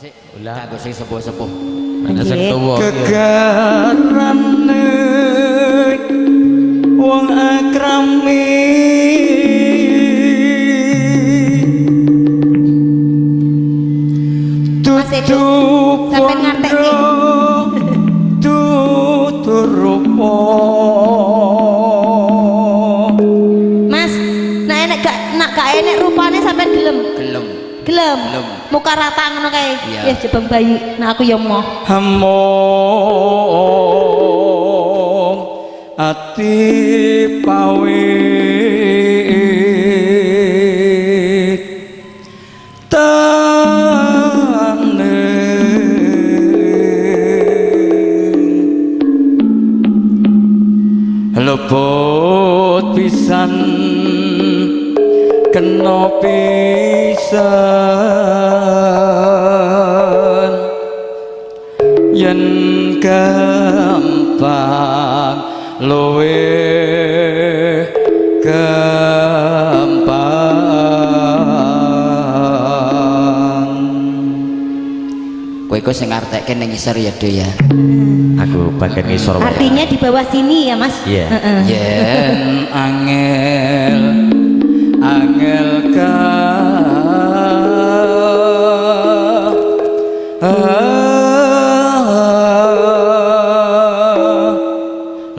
Sik, kanggo sing sepuh-sepuh. Sing tuwa. Gegarane wong akrami Mas Edo, sampean ngartekke. Tutur rupa. Mas, nek enek gak nak gak enek rupane sampean gelem. Gelem. Gelem. Muka rata ngono kae. Ya jebang bayi. Nah aku ya moh. Among ati pawit tane lebot pisan kena pisan yen gampang luwe gampang. Kowe iku sing ngartekke ning ngisor ya, Do ya. Aku bagian ngisor. Artinya di bawah sini ya, Mas. Iya. Yen angel angel ka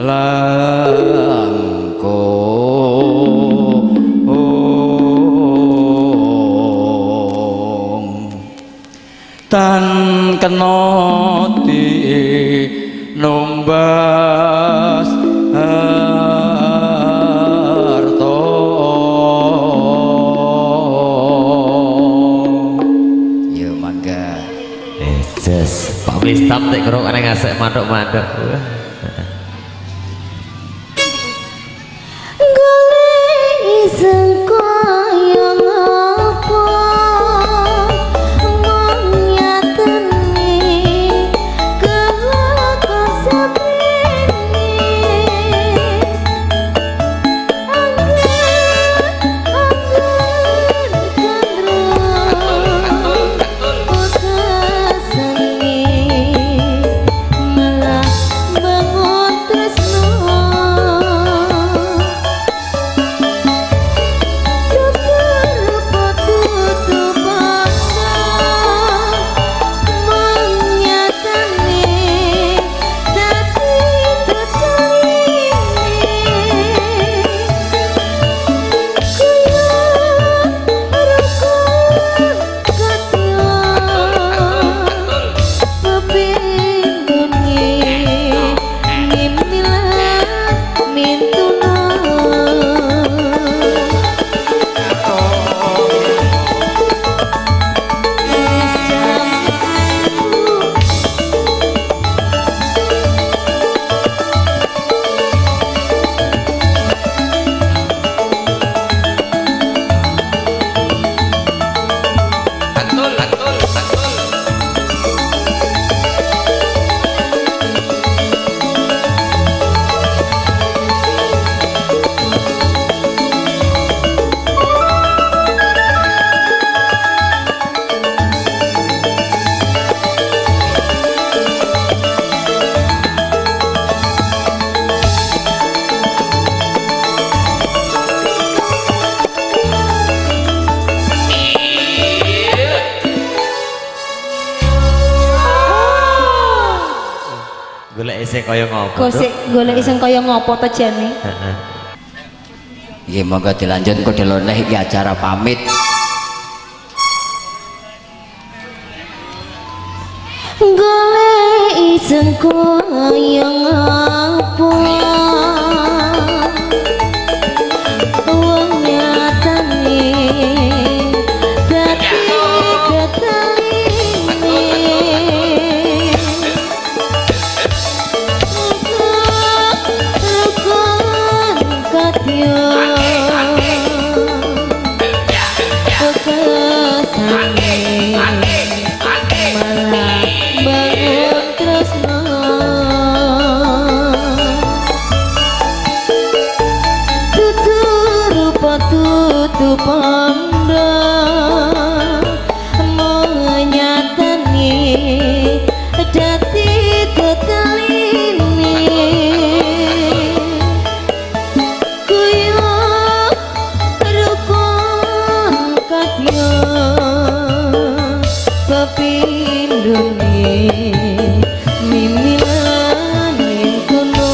langkung tan kena di numbas harta. Yo mangga. Yes, Pak Wistam nek krungokne ngasek mantuk-mantuk. Golek iseng kaya ngopo mung nyatane kelakon saprene angger angger gandrung pekasane malah bangun tresno. Golek iseng kaya ngopo? Gosek golek iseng kaya ngopo to jane? Heeh. Nggih monggo dilanjut engko deloneh iki acara pamit. Golek iseng kaya ngopo wong nyatane dadi keteline rukun kadya pekasane malah bangun tresno. Mimilan ing kono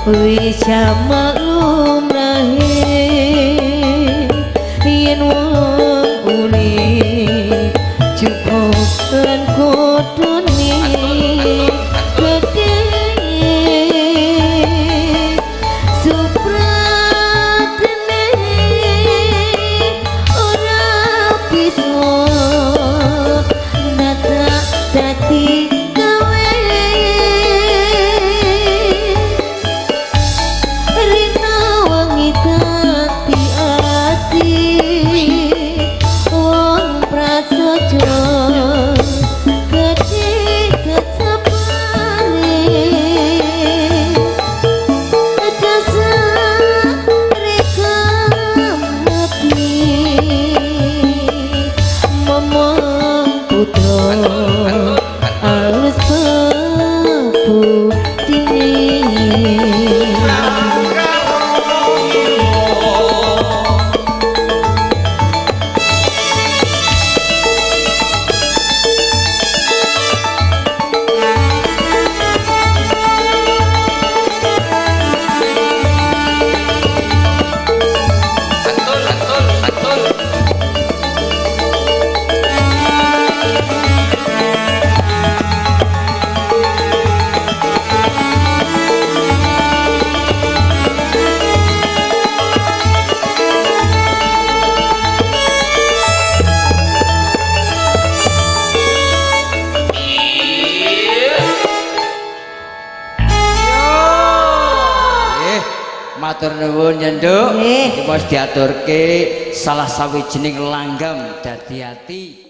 wis maklum rahe yen wong urip cukup lan kudune gedhe supratne ora bisa nata dadi gawe rina wengi dadi ati wong prasaja gedhe kecepare jasa reka mati momong putra alus putine. Matur nuwun ya Nduk. Iki wis diaturke salah sawijining langgam dadi ati.